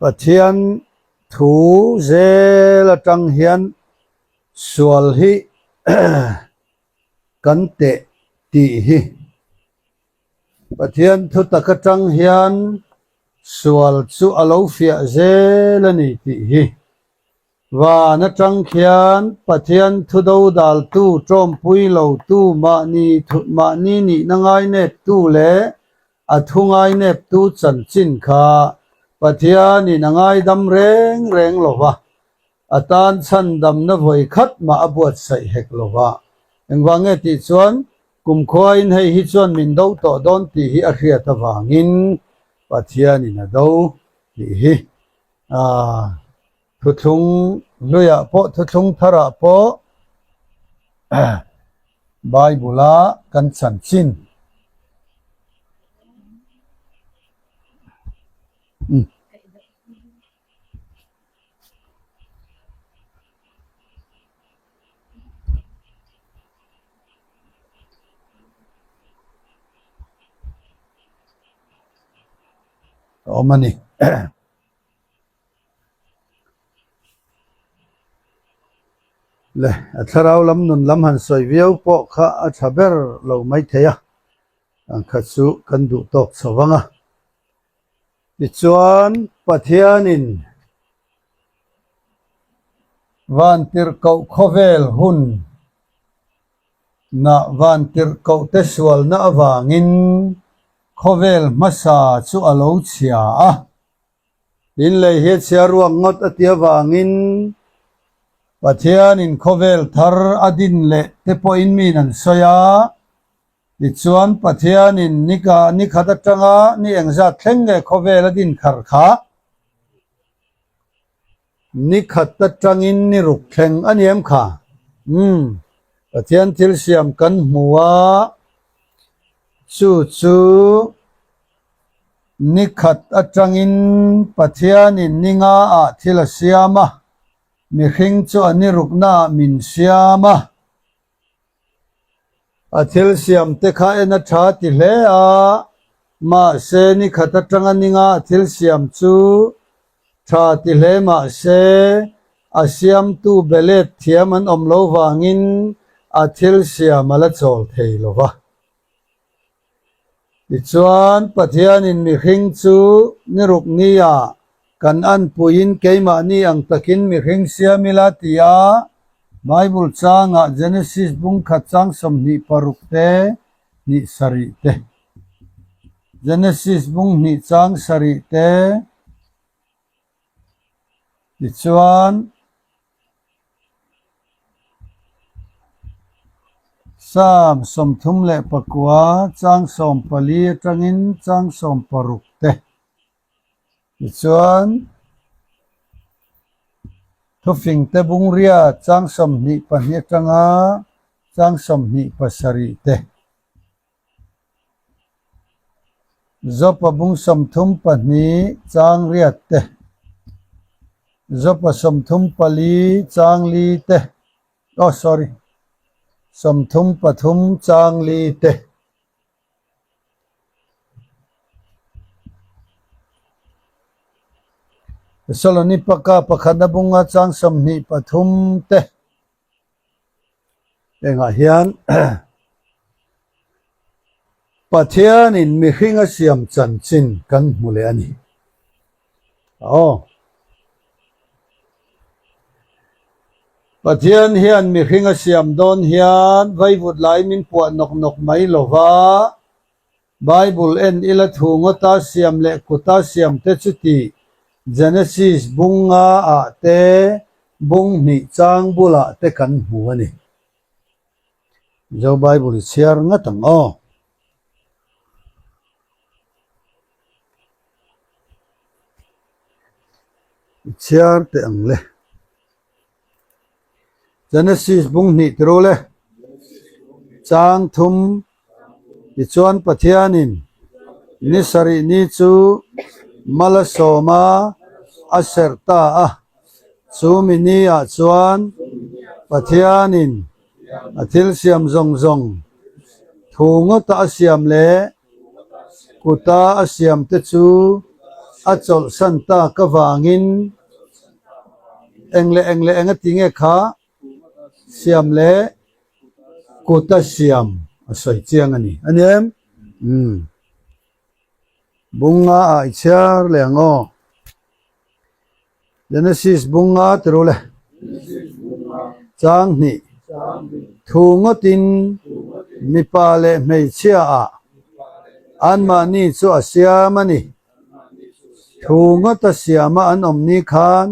Pathian thu zel atang hian sual hi kan teh tih hi. Pathian thu tak atang hian sual chu a lo fiah zel a ni tih hi. Van atang khian Pathian thu dodaltu, tawmpui lotu, mahni mahni nihna ngaineptu leh a thu ngaineptu chanchin kha Pathianin a ngaidam reng reng lo va, a tan chhandamna vawi khat mah a buatsaih hek lo va. Engvang nge tih chuan kumkhuain hei hi chuan min do tawh dawn tih hi a hriat avangin Pathianin a do tih hi Thuthlung hluiah pawh thuthlung tharah pawh Bible-a kan chanchin. A awm a ni. Le, a thlarau lam nun lam han sawi viau pawh kha a tha ber lo mai thei a, ang kha chu kan duh tawk chho vang a. Tichuan, Pathianin Vantirhkoh khawvel hun nah Vantirhkohte sualna avangin khawvel hmasa chu a lo chhia a. In lei hi a chhia ruak ngawt a ti avangin Pathianin khawvel thar a din leh te pawhin min an sawi a. Tichuan Pathianin nika ni khat atanga ni engzat thleng nge khawvel a din khar kha? Ni khat atangin ni ruk thleng a ni em kha? Umm, Pathian thil siam kan hmu a, chu chu ni khat atangin Pathianin ni nga ah thil a siam a, mihring chu a ni rukna ah min siam a. A thil siam te kha en a tha ti hle a, mahse ni khat atanga ninga a thil siam chu tha ti hle mahse a siamtu belet thiam an awm lo vangin a thil siam a la chawl thei lo va. Tichuan, Pathianin mihring chu ni ruk nia kan anpuiin keimahni ang takin mihring siam ila ti a, Bible changah Genesis bung khat chang 26 te, hnih sarih te. Genesis bung hnih chang sarih te. Tichuan, Psalm 39 chang 14 atangin chang 16 te. Tichuan, Thufingte bungria chang 22 atanga chang 27 te. Jopa bung 32 chang riat te, Jopa 34 chang li te, oh sorry, 33 chang li te. Thessalonipaka pakhatna bunga chang 23 te. Engah hian Pathianin mihring a siam chanchin kan hmu leh a ni. Aw. Pathian hian mihring a siam dawn hian vaivut lai min puah nawk nawk mai lo va, Bible en ila thu ngawta siam leh kuta siam te chu tih Genesis bung nga ah te bung hnih chang bulah te kan hmu a ni. Mizo Bible i chhiar ngat ang aw. I chhiar teh ang le. Genesis bung hnih ti ru le. Chang thum tichuan Pathianin ni sarih ni chu mal a sawm a, a serh ta a. Chumi ni ah chuan Pathianin a thil siam zawng zawng thu ngawta a siam leh kuta a siam te chu A chawlhsan tak avangin eng leh eng leh eng a ti nge kha siam leh kut a siam a sawi chiang a ni. A ni em? Umm. Bunga ah i chhiar leh ang aw. Genesis bunga ti ru le. Chang hnih. Thu ngawtin mipa leh hmeichhia ah anmahni chu a siam a ni. Thu ngawta siama an awm ni khan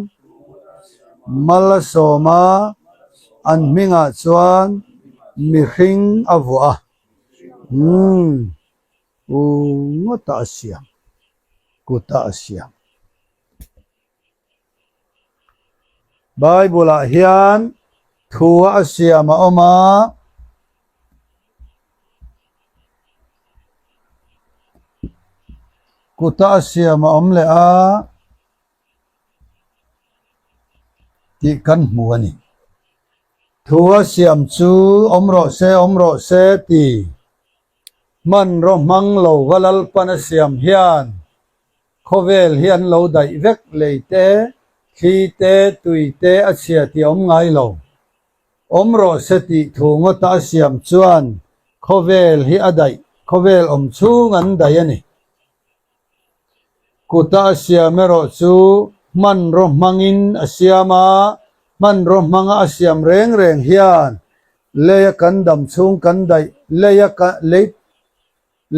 mal a sawm a, an hmingah chuan mihring a vuah a. Umm. U ngawtah a siam, kutah a siam. Bible-ah hian thu a siam a awm a, kuta a siam a awm leh a tih kan hmu a ni. Thu a siam chu awm rawh se, awm rawh se ti Hmanraw hmang lo va Lalpan a siam hian khawvel hi an lo daih vek lei te, thli te, tui te a chhia tih a awm ngai lo. Awm rawh se tih thu ngawta a siam chuan khawvel hi a daih, khawvel awm chhung an daih a ni. Kuta a siam erawh chu hmanraw hmangin a siam a, hmanraw hmanga a siam reng reng hian leia kan dam chhung kan daih, leia lei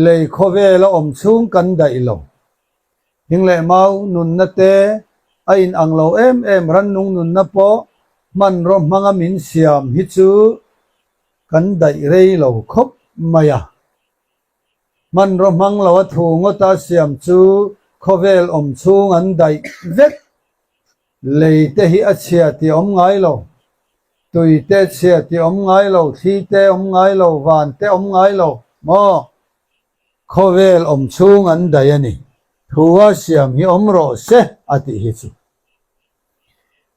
lei khawvela awm chhung kan daih lo. Thing leh mau nunna te a inang lo em em rannung nunna pawh hmanraw hmanga min siam hi chu kan daih rei lo khawp mai a. Hmanraw hmang lo a thu ngawta siam chu khawvel awm chhung an daih vek. Lei te hi a chhia tih a awm ngai lo. Tui te a chhia tih a awm ngai lo, thli te a awm ngai lo, van te a awm ngai lo maw? Khawvel awm chhung an daih a ni. Thu a siam hi awm rawh se a tih hi chu.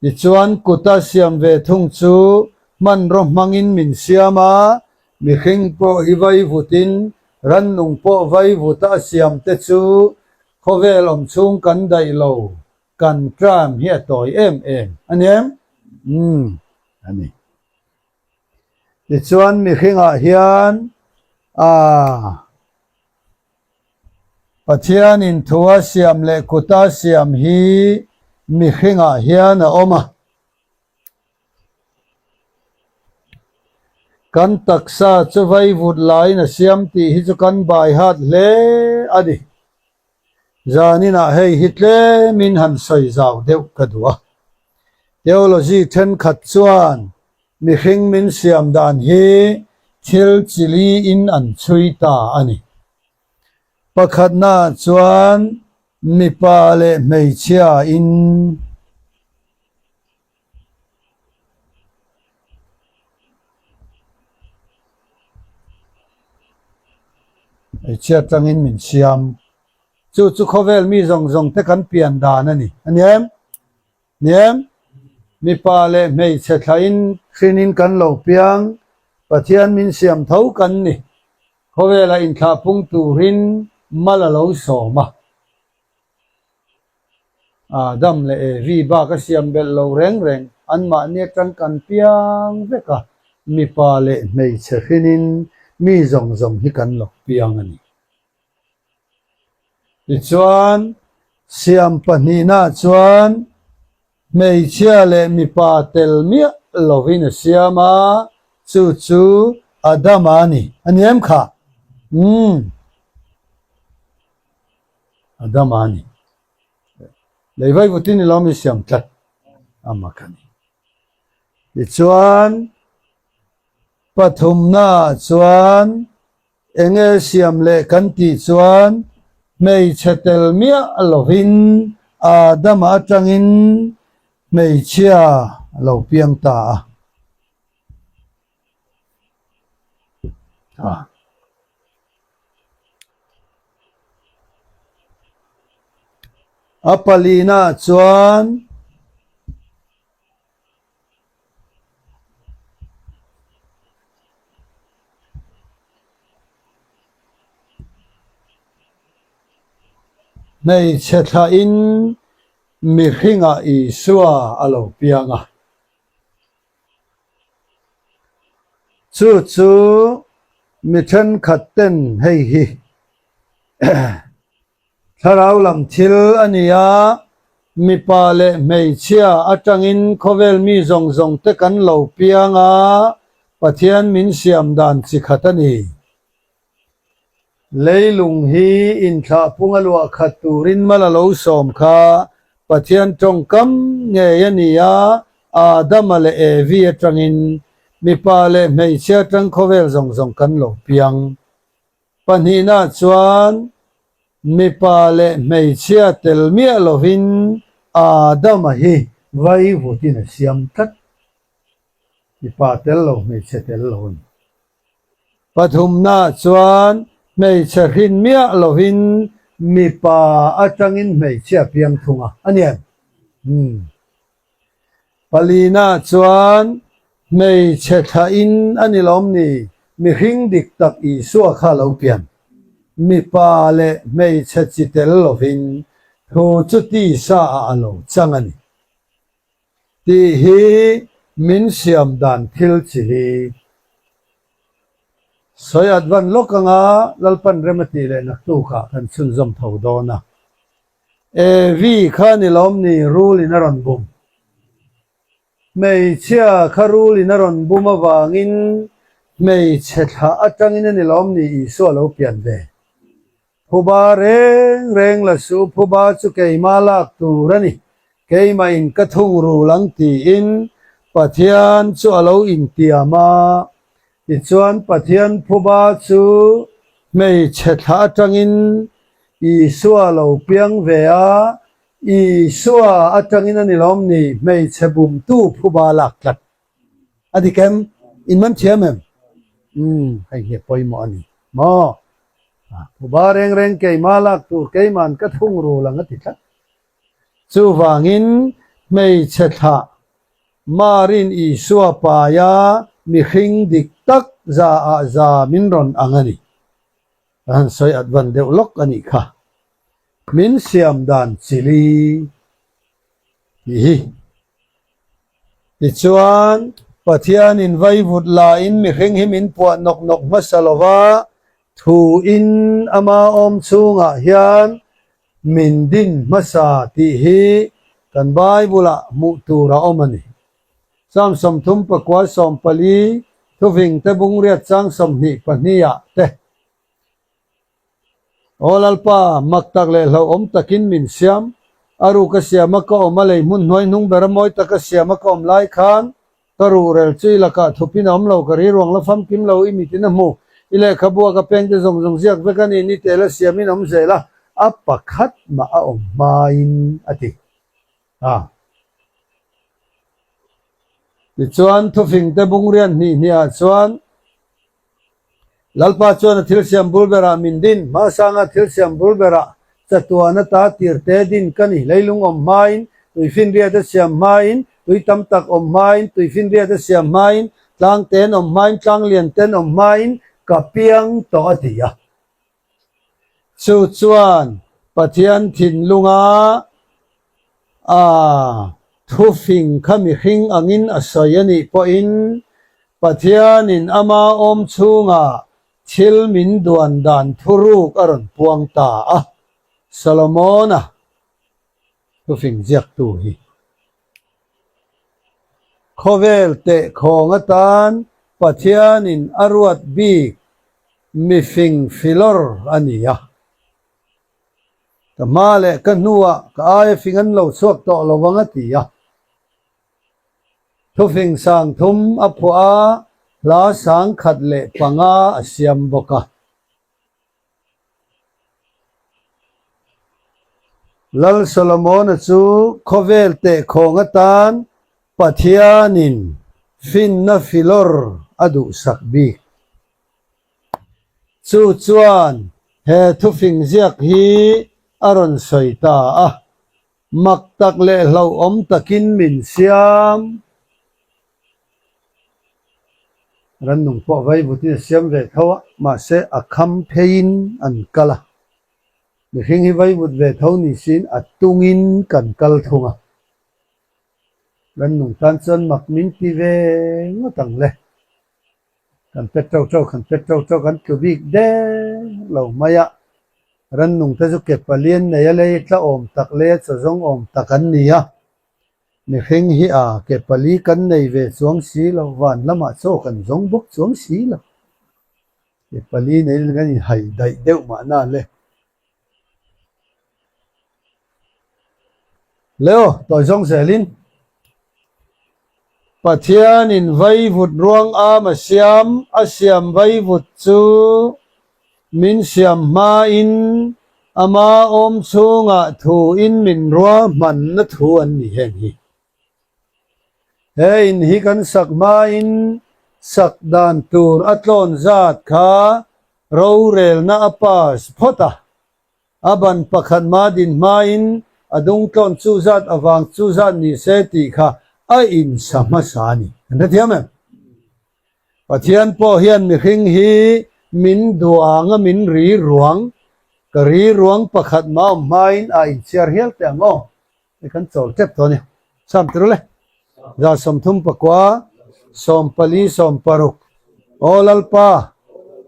Tichuan, kuta siam ve thung chu hmanraw hmangin min siam a, mihring pawh hi vaivutin rannung pawh vaivuta a siam te chu khawvel awm chhung kan daih lo, kan tram hi a tawi em em a ni em? Umm, a ni. Tichuan, mihringah hian aah. Pathianin thu a siam leh kut a siam hi mihringah hian a awm a. Kan taksa chu vaivut laiin a siam tih hi chu kan bai hat hle a ni. Zaninah hei hi tlemin han sawi zau deuh ka duh a. Theology thenkhat chuan mihring min siam dan hi thil chiliin an chhui ta a ni. Pakhatna chuan mipa leh hmeichhia in hmeichhia atangin min siam. Chu chu khawvel mi zawng zawng te kan pian dan a ni. A ni em? Ni em? Mipa leh hmeichhe thlain hrinin kan lo piang, Pathian min siam tho kan ni. Khawvela inthlah pung turin mal a lo sawm a. Adam leh Evi bak a siam belh lo reng reng, anmahni atang kan piang vek a, mipa leh hmeichhe hrinin mi zawng zawng hi kan lo piang a ni. Tichuan, siam pahnihna chuan hmeichhia leh mipa tel miah lovin a siam a, chu chu Adama a ni. A ni em kha? Umm. Adama a ni. Lei vaivutin i lo mi siam tlat a mak a ni. Tichuan, pathumna chuan Enge siam leh kan tih chuan hmeichhe tel miah lovin Adama atangin hmeichhia a lo piang ta a. A palina chuan. Hmeichhe thlahin mihringah Isua a lo piang a. Chu chu mi thenkhat ten hei hi thlarau lam thil a ni a, mipa leh hmeichhia atangin khawvel mi zawng zawng te kan lo piang a, Pathian min siam dan chi khat a ni. Leilung hi inthlahpung a luah khat turin mal a lo sawm kha Pathian tawngkam ngei a ni a, Adama leh Evi atangin mipa leh hmeichhia atang khawvel zawng zawng kan lo piang. Pahnihna chuan mipa leh hmeichhia tel miah lovin Adama hi vaivutin a siam tlat. Mipa tel lo hmeichhe tel lo a ni. Pathumna chuan hmeichhe hrin miah lovin mipa atangin hmeichhia piang thung a, a nian. Umm. Palina chuan hmeichhe thlahin a ni lawm ni, mihring dik tak Isua kha lo pian. Mipa leh hmeichhe chi tel lovin thu chu tisa ah a lo chang a ni. Tih hi min siam dan thil chi hi. Sawi at van lawk anga Lalpan rem a tih leh naktukah kan chhunzawm tho dawn a. Evi kha ni lawm ni rul in a rawn bum. Hmeichhia kha rul in a rawn bum avangin hmeichhe thlah atangin a ni lawm ni Isua lo pian ve. Phuba reng reng la su, phuba chu keima lak tur a ni, keimah in ka thung rul ang tiin Pathian chu a lo intiam a. Tichuan Pathian phuba chu hmeichhe thla atangin Isua lo piang ve a, Isua atangin a ni lawm ni hmeichhe bumtu phuba lak tlat. A dik em? In man thiam em? Umm, hei hi a pawimawh a ni maw? Phuba reng reng keima lak tur keiman ka thung rul ang a ti tlat. Chuvangin hmeichhe thlah Marin Isua paia mihring dik tak za ah za min rawn ang a ni. Ka han sawi at van deuh lawk a nih kha. Min siam dan chili tih hi. Tichuan, Pathianin vaivut lain mihring hi min puah nawk nawk hmasa lo va, thuin ama awm chhungah hian min din hmasa tih hi kan Bible-ah hmuh tur a awm a ni. Psalm 34, Thuvingte bungriat chang 22 ah te. Aw Lalpa, mak tak leh hlauhawm takin min siam. A ruk a siam a ka awm a lei hmun hnuai hnung ber a mawi tak a siam a ka awm lai khan ka ruhrel chu i lakah thupin a awm lo, ka riruang la famkim lo i mitin a hmu. I lehkhabu a ka pengte zawng zawng ziak vek a ni, ni tel a siamin awm zel a, a pakhat mah a awm hmain a ti a. Tichuan, thufingte bungrian hnih hnih ah chuan Lalpa chuan a thil siam bul berah min din, hmasanga thil siam bul berah chatuan ata tirte din ka ni. Leilung awm hmain, tuifinriat a siam hmain, tui tam tak awm hmain, tuifinriat a siam hmain, tlang ten awm hmain, tlang lian ten awm hmain ka piang tawh a ti a. Chu chuan Pathian thinlunga a thufing kha mihring angin a sawi a nih pawhin Pathianin ama awm chhungah thil min duan dan thuruk a rawn puang ta a, Solomona thufing ziaktu hi. Khawvel tehkhawng atan Pathianin a ruat bik mifing filawr a ni a. Ka hma leh ka hnuah ka aia fing an lo chhuak tawh lo vang a ti a. Thufing sang thum a phuah a, hla sang khat leh panga a siam bawk a. Lal Solomona chu khawvel tehkhawng atan Pathianin finna filawr a duhsak bik. Chu chuan he thufing ziak hi a rawn sawi ta a, Mak tak leh hlauhawm takin min siam. Rannung pawh vaivutin a siam ve tho a, mahse a kham pheiin an kal a. Mihring hi vaivut ve tho ni siin a tungin kan kal thung a. Rannung tan chuan mak min ti ve ngawt ang le. Kan pet ṭo ṭo, kan pet ṭo ṭo, kan tlu bik der lo mai a. Rannung te chu ke palian nei a lei tla awm tak lei a chaw zawng awm tak an ni a. Mihring hi a ke pali kan nei ve chuang si lo, van lamah chaw kan zawng bawk chuang si lo. Ke pali neiin kan inhai daih deuh mahna le. Leo, tawi zawng zelin. Pathianin vaivut ruang am a siam, a siam vaivut chu min siam hmain ama awm chhungah thuin min ruahmanna thu an ni heng hi. He in hi kan sak hmain sak dan tur a tlawn zat kha rorelna a pass phawt a. A ban pakhat hma din hmain a dung tlawn chu zat avang chu zat ni se tih kha a insa hmasa a ni. Kan hrethiam em? Pathian pawh hian mihring hi min duang a min ri ruang, ka ri ruang pakhat hma awm hmain a inchhiar hial teh ang aw. Hei kan chawl tep tawh a ni. Sam tirul e. 34 40 60 Aw Lalpa,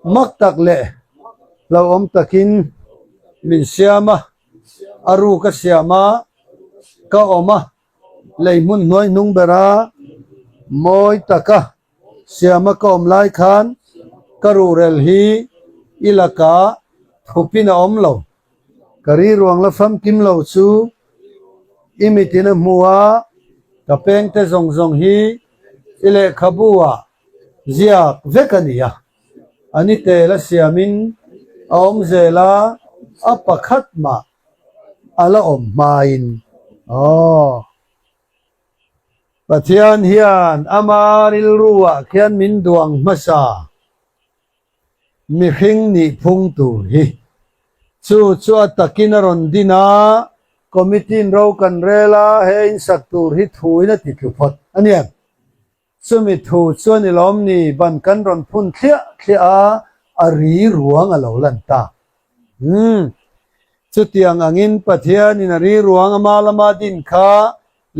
mak tak leh hlauhawm takin min siam a, a ru ka siam a, ka awm a, lei hmun hnuai hnung bera mawi taka siama ka awm lai khan ka ruhrel hi i lakah thupin a awm lo. Ka riruang la famkim lo chu i mitin a hmu a, ka pengte zawng zawng hi i lehkhabu ah ziak vek a ni a. A ni tel a siamin a awm zel a, a pakhat mah a la awm hmain aw. Pathian hian ama rilru ah khian min duang hmasa. Mihring nih phung tur hi. Chu chu a takin a rawn din a, committee-in ro kan rel a, he insak tur hi thuin a ti tlu phawt a nia. Chumi thu chuan i lawm ni ban kan rawn phun thliah thliah a, a ri ruang a lo lan ta. Umm. Chutiang angin Pathianin a ri ruang ama lama din kha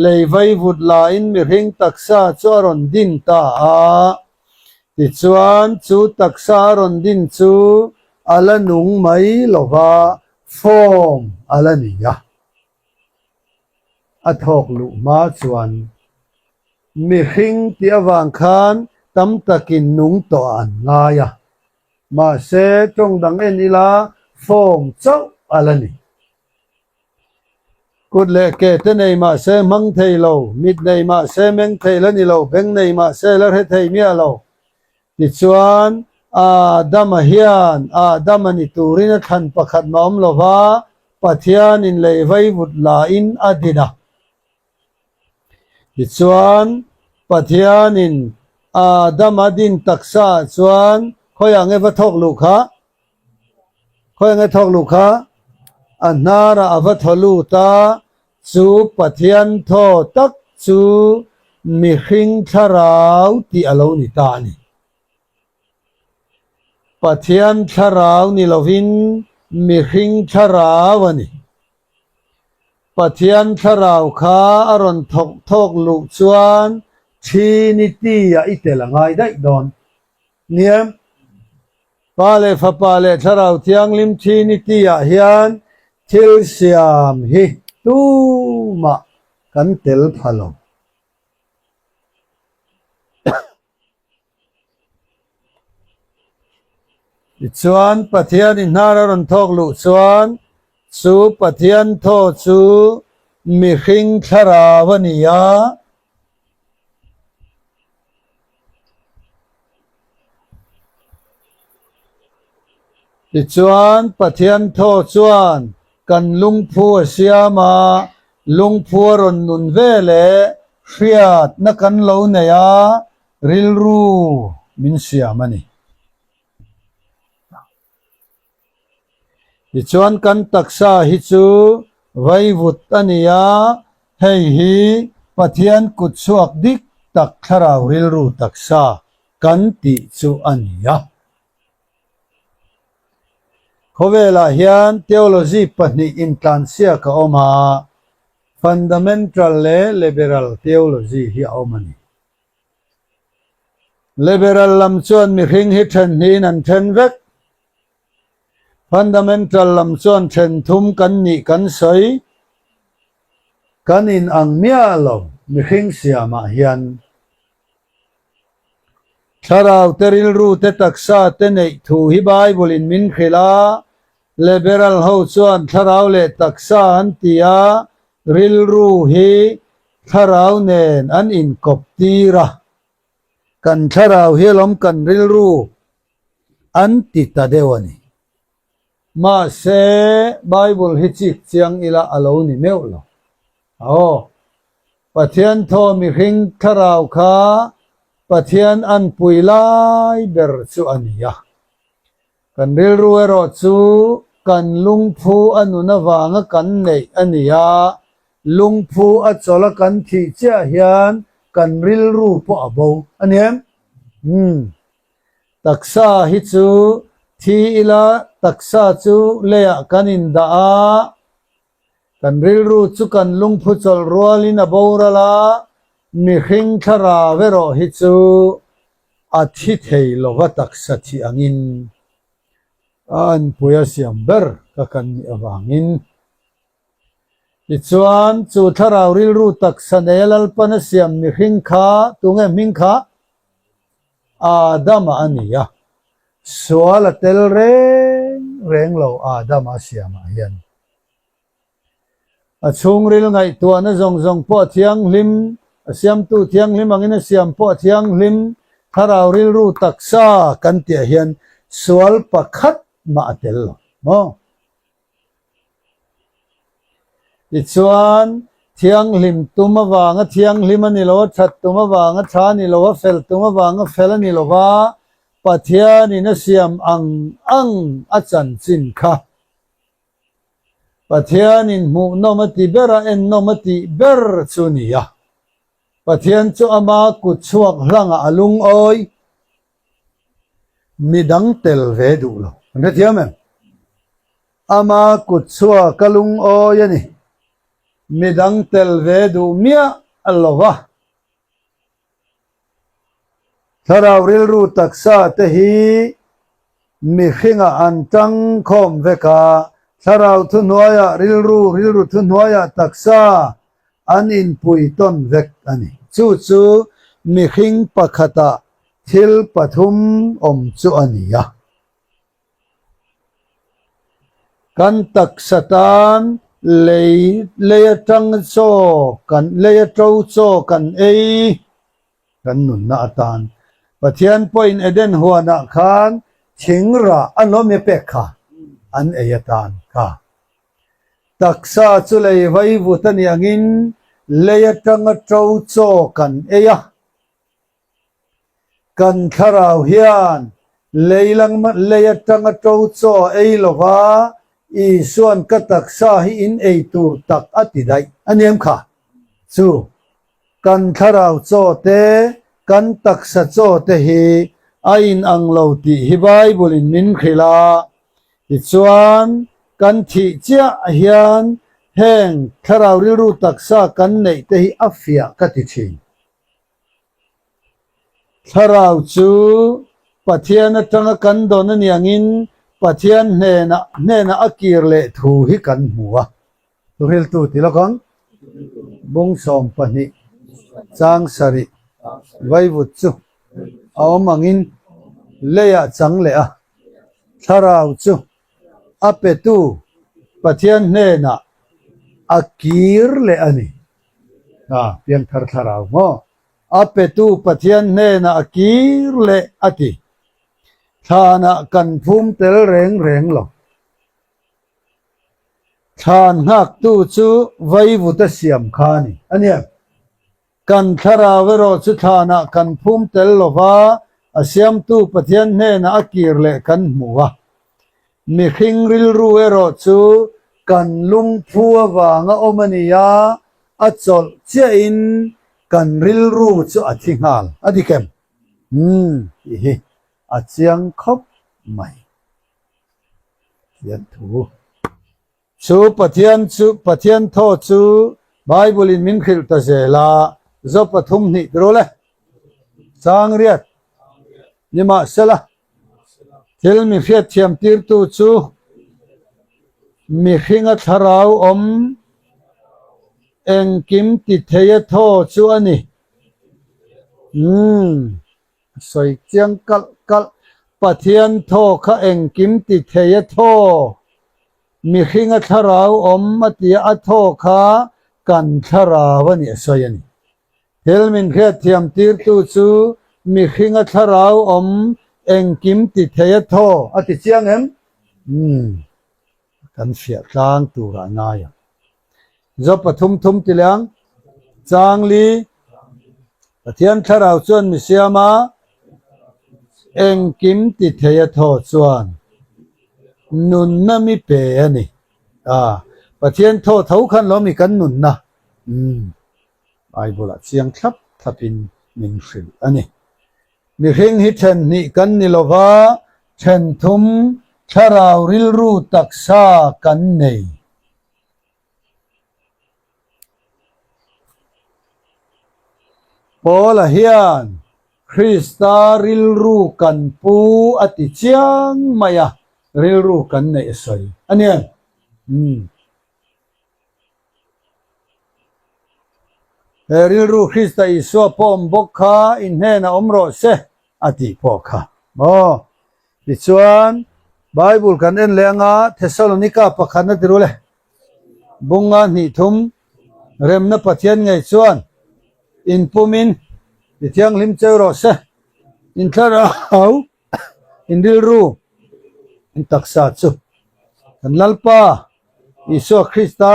Lei vaivut lain mihring taksa chu a rawn din ta a. Tichuan, chu taksa a rawn din chu a la nung mai lo va, form a la ni a. A thawk luh hma chuan mihring tih avang khan tam takin nung tawh an ngai a. Mahse, tawng dang en ila form chauh a la ni. Kut leh ke te nei mah se hmang thei lo, mit nei mah se meng thei la ni lo, beng nei mah se la hre thei miah lo. Tichuan, Adama hian Adama ni turin a thlan pakhat mah awm lo va, Pathianin lei vaivut lain a din a. Tichuan, Pathianin Adama din taksa ah chuan khawiah nge va thawk luh kha? Khawi nge thawk luh kha? A hnarah a va thaw lut a, chu Pathian thaw tak chu mihring thlarau tih a lo ni ta a ni. Pathian thlarau ni lovin mihring thlarau a ni. Pathian thlarau kha a rawn thawk thawk luh chuan Trinity-ah i tel a ngai daih dawn. Nia, Pa leh Fapa leh Thlarau Thianghlim Trinity-ah hian thil siam hi tumah kan tel pha lo. Tichuan, Pathian i hnar a rawn thawk luh chuan chu Pathian thaw chu mihring thlarau a ni a, Tichuan, Pathian thaw chuan kan lungphu a siam a, lungphu a rawn nun ve leh hriatna kan lo nei a, rilru min siam a ni. Tichuan kan taksa hi chu vaivut a ni a, hei hi Pathian kut chhuak dik tak thlarau rilru taksa kan tih chu a ni a. Khawvelah hian theology pahnih intlansiak a awm a, fundamental leh liberal theology hi a awm a ni. Liberal lam chuan mihring hi then hnihin an then vek. Fundamental lam chuan then thum kan nih kan sawi. Kan in ang miah lo mihring siamah hian. Thlarau te rilru te taksa te neih thu hi Bible in min hrilh a, Liberal ho chuan thlarau leh taksa an ti a, rilru hi thlarau nen an inkawp tir a, kan thlarau hi alawm kan rilru an ti ta deuh a ni. Mahse, Bible hi chik chiang ila a lo ni meuh lo. Aw, Pathian thaw mihring thlarau kha Pathian an pui lai ber chu a ni a. Kan rilru erawh chu kan lungphu a nun avanga kan neih a ni a, lungphu a chawlh a kan thih chiah hian kan rilru pawh a bo a ni em? Umm. Taksa hi chu thi ila taksa chu leiah kan indah a, Kan rilru chu kan lungphu chawlh rualin a boral a, mihring thlarau erawh hi chu a thi thei lova taksa thih angin a anpui a siam ber ka kan nih avangin. Tichuan, chu thlarau rilru taksa neia Lalpan a siam mihring kha tunge hming kha? Adama a ni a, sual a tel reng reng lo Adama a siamah hian. A chhungril ngaihtuahna zawng zawng pawh a thianghlim, a siamtu thianghlim angin a siam pawh a thianghlim, thlarau rilru taksa kan tihah hian sual pakhat mah a tel lo maw? Tichuan, thianghlim tum avanga thianghlim a ni lo a, that tum avanga tha a ni lo a, fel tum avanga fel a ni lo va, Pathianin a siam ang ang a chanchin kha. Pathianin hmuhnawm a ti ber a, ennawm a tih ber chu a ni a. Pathian chu ama kut chhuak hlangah a lungawi. Midang tel ve duh lo. Kan hrethiam em? Ama kut chhuak a lungawi a ni. Midang tel ve duh miah lo va. Thlarau rilru taksa te hi mihringah an tang khawm vek a, thlarau thuhnuaiah rilru, rilru thuhnuaiah taksa an inpui tawn vek a ni. Chu chu mihring pakhatah thil pathum awm chu a ni a. Kan taksa tan lei lei atang chaw kan lei a to chaw kan ei kan nunna atan. Pathian pawhin Eden huanah khan thing rah a lawm e pek kha an ei atan kha. Taksa chu lei vaivut a nih angin lei atanga to chaw kan ei a. Kan thlarau hian lei lang lei atanga to chaw ei lova Isuan ka taksa hi in ei tur tak a ti daih a ni em kha? Chu kan thlarau chaw te kan taksa chaw te hi a inang lo tih hi Bible in min hrilh a, tichuan kan thih chiah hian heng thlarau rilru taksa kan neih te hi a fiah ka ti thin. Thlarau chu Pathian atanga kan dawn a niangin Pathian hnenah hnenah a kir leh thu hi kan hmu a. Thuhriltu ti lawk ang. Bung 12 chang sarih vaivut chu a awm angin leiah chang leh a. Thlarau chu a petu Pathian hnenah a kir leh a ni. A piangthar thlarau maw? A petu Pathian hnenah a kir leh a ti. Thlanah kan phum tel reng reng lo. Thlan nghaktu chu vaivuta siam kha a ni. A nia. Kan thlarau erawh chu thlanah kan phum tel lo va, a siamtu Pathian hnenah a kir leh kan hmu a. Mihring rilru erawh chu kan lungphu avanga awm a ni a, a chawlh chiahin kan rilru chu a thi nghal a dik em? Umm tih hi a chiang khawp mai. Pathian thu. Chu Pathian chu Pathian thaw chu Bible in min hrilh ta zel a, Zo 32 ti rawh le. Chang riat. Nimahsela, thil mi hriatthiam tirtu chu mihringa thlarau awm engkim ti theia thaw chu a ni. Umm. A sawi chiang kalh kalh. Pathian thaw kha engkim ti thei a thaw. Mihringa thlarau awm a tia a thaw kha kan thlarau a nih a sawi a ni. Thil min hriatthiam tirtu chu mihringa thlarau awm engkim ti thei a thaw a ti chiang em? Umm. Kan fiah tlang turah ngai ang. Zo pathum thum ti leh ang. Changli, Pathian thlarau chuan mi siam a, engkim ti thei a thaw chuan nunna mi pe a ni. A, Pathian thaw tho khan lo mi kan nunna. Umm, Bible ah chiang thlap thlapin min hrilh a ni. Mihring hi then hnih kan ni lo va, then thum thlarau rilru taksa kan nei. Paula hian Krista rilru kan pu a ti chiang mai a, rilru kan neih a sawi a ni em? Umm. He rilru Krista Isua pawh awm bawk kha in hnenah awm rawh se a tih pawh kha maw? Tichuan, Bible kan en leh anga Thessalonika pakhatna ti rul e, Bunga hnih thum remna Pathian ngei chuan inpumin ti thianghlim cheu rawh se, inthlarau in rilru in taksa chu kan Lalpa Isua Krista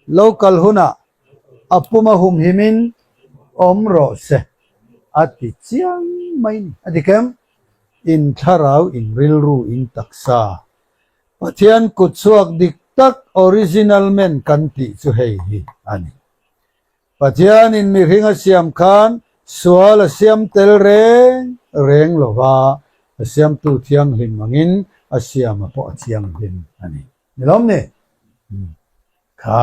lo kal hunah a puma humhimin awm rawh se a ti chiang mai ni. A dik em? In thlarau in rilru in taksa Pathian kut chhuak dik tak original man kan tih chu hei hi a ni. Pathianin mihring a siam khan sual a siam tel reng reng lo va, a siamtu thianghlim angin a siama pawh a thianghlim a ni. Ni lawm ni? Kha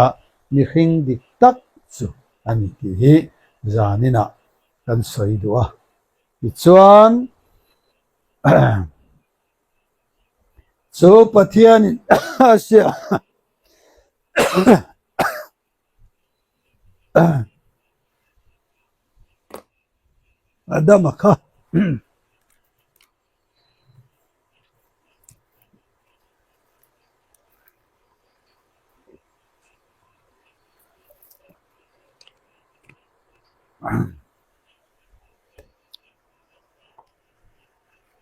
mihring dik tak chu a ni tih hi zaninah kan sawi duh a. Tichuan chu Pathianin a siam Adama kha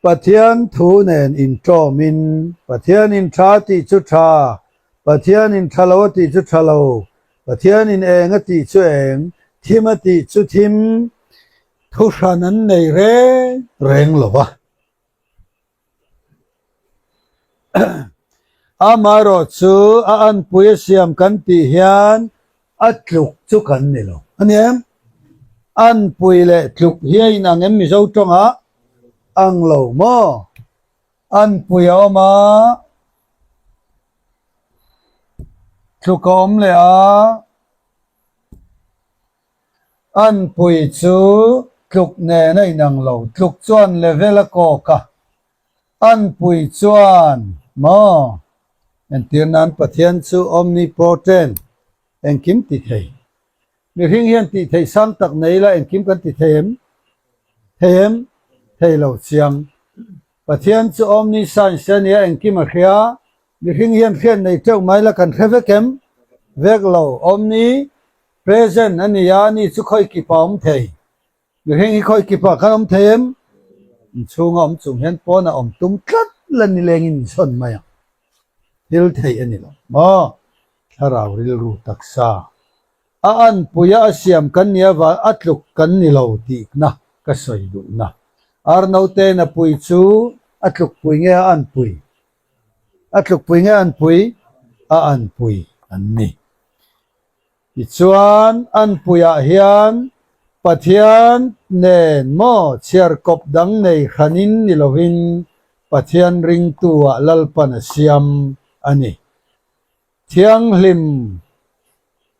Pathian thu nen inṭawmin, Pathianin ṭha tih chu ṭha, Pathianin ṭha lo a tih chu ṭha lo, Pathianin eng a tih chu eng, thim a tih chu thim, thuhran an nei reng reng lo va. Amaherawh chu a anpui a siam kan tih hian a tluk chu kan ni lo a ni em? Anpui leh tluk hi a inang em Mizo tawngah? Ang lo maw? Anpui a awm a, tluk a awm leh a. Anpui chu tluk nen a inang lo, tluk chuan level a kawk a, anpui chuan maw? Entir nan Pathian chu omnipotent, engkim ti thei. Mihring hian tih theih sang tak nei ila engkim kan ti thei em? Thei em? Thei lo chiang. Pathian chu omniscience a nia engkim a hria, mihring hian hriat nei teuh mai la kan hre vek em? Vek lo. Omni Present a ni a, ni chu khawi kip a awm thei. Mihring hi khawi kip ah khan awm thei em? Inchhunga awm chung hian pawn a awm tum tlat la nilengin insawn mai ang. Thil theih a ni lo maw? Thlarau rilru taksa a anpuia a siam kan nia vang a tluk kan ni lo tihna ka sawi duhna. Arnote na pui chu a tlukpui nge a anpui? A tlukpui nge a anpui? A anpui an ni. Tichuan, anpuiah hian Pathian nen maw chhiarkawp dang nei hranin ni lovin. Pathian ringtu-ah Lalpan a siam a ni. Thianghlim,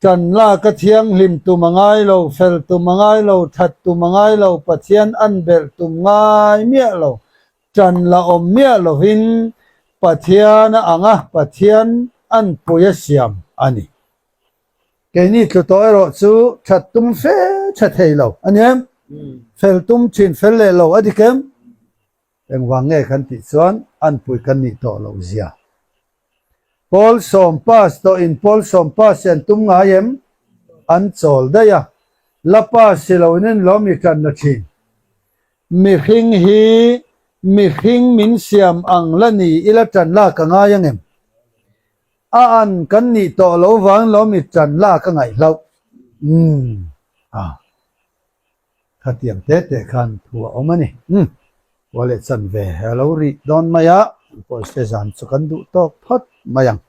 ṭan laka thianghlim tum a ngai lo, fel tum a ngai lo, ṭhat tum a ngai lo, Pathian an belh tum ngai miah lo, ṭan la awm miah lovin Pathian a ang a, Pathian an pui a siam a ni. Keini tlu tawh erawh chu ṭhat tum fe ṭha thei lo a ni em? Fel tum ṭhin fel leh lo a dik em? Engvang nge kan tih chuan anpui kan nih tawh loh zia. Pawl sawm pass tawh in pawl sawm pass hi an tum ngai em? An chawl daih a, la pass si lo in lo mi tan la thin. Mihring hi mihring min siam ang la ni ila tan lak a ngai angem? A an kan nih tawh lo vang lo mi tan lak a ngaih hlauh. Umm. Ah. Khatiang te te khan thu a awm a ni. Umm. Khua leh chan ve a lo rih dawn mai a, pawisa zan chu kan duh tawk phawt mai ang.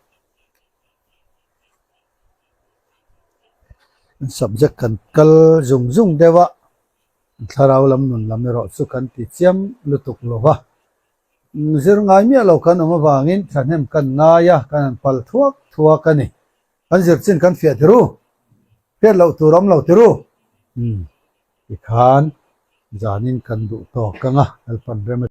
Subject kan kal zung zung deuh a, thlarau lam nun lam erawh chu kan ti chiam lutuk lo va. Zir ngai miah lo kan awm avangin thahnem kan ngai a, kan han pal thuak thuak a ni. Kan zir chin kan fiah tiru, hriat loh tur awm lo tiru. Umm, tikhan zanin kan duh tawk ang a, Lalpan rem a.